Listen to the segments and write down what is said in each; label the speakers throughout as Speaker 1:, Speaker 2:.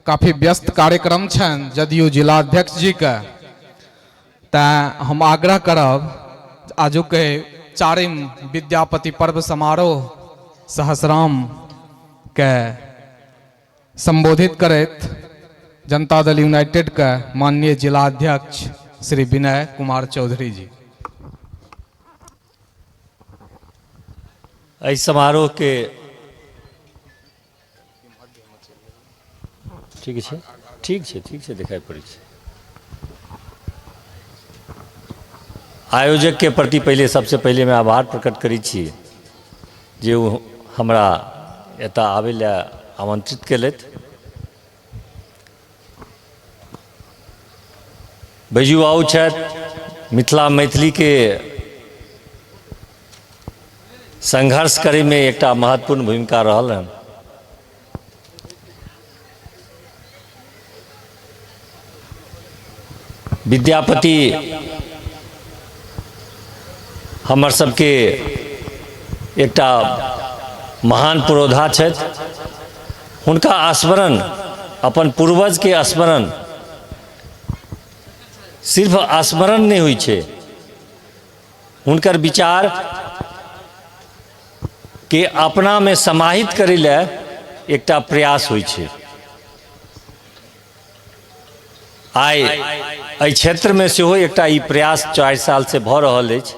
Speaker 1: काफी व्यस्त कार्यक्रम छनि जदयू जिलाध्यक्ष जीके, तैँ हम आग्रह करब आजुके चारिम विद्यापति पर्व समारोह सहसरामके संबोधित करैत जनता दल यूनाइटेड के माननीय जिलाध्यक्ष श्री विनय कुमार चौधरी जी।
Speaker 2: एहि समारोहके ठीक छै, ठीक छै, ठीक छै, देखाइ पड़ै छै। आयोजकके प्रति पहिले सबसे पहिले मैं आभार प्रकट करै छी जे ओ हमरा एतऽ आबै लए आमंत्रित केलथि। बैजू बाबू छथि, मिथिला मैथिलीके संघर्ष करैमे एकटा महत्वपूर्ण भूमिका रहल हन। विद्यापति हमर सबके एकटा महान पुरोधा छथि। हुनका स्मरण, अपन पूर्वजके स्मरण सिर्फ स्मरण नहि होइ छै, हुनकर विचार के अपनामे समाहित करै लए एकटा प्रयास होइ छै। आइ एहि क्षेत्रमे सेहो एकटा ई प्रयास 4 सालसँ भऽ रहल अछि,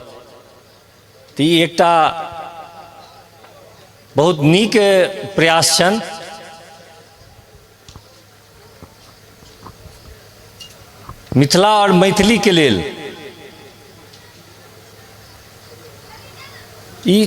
Speaker 2: तऽ ई एकटा बहुत नीक प्रयास छनि। मिथिला आओर मैथिलीके लेल ई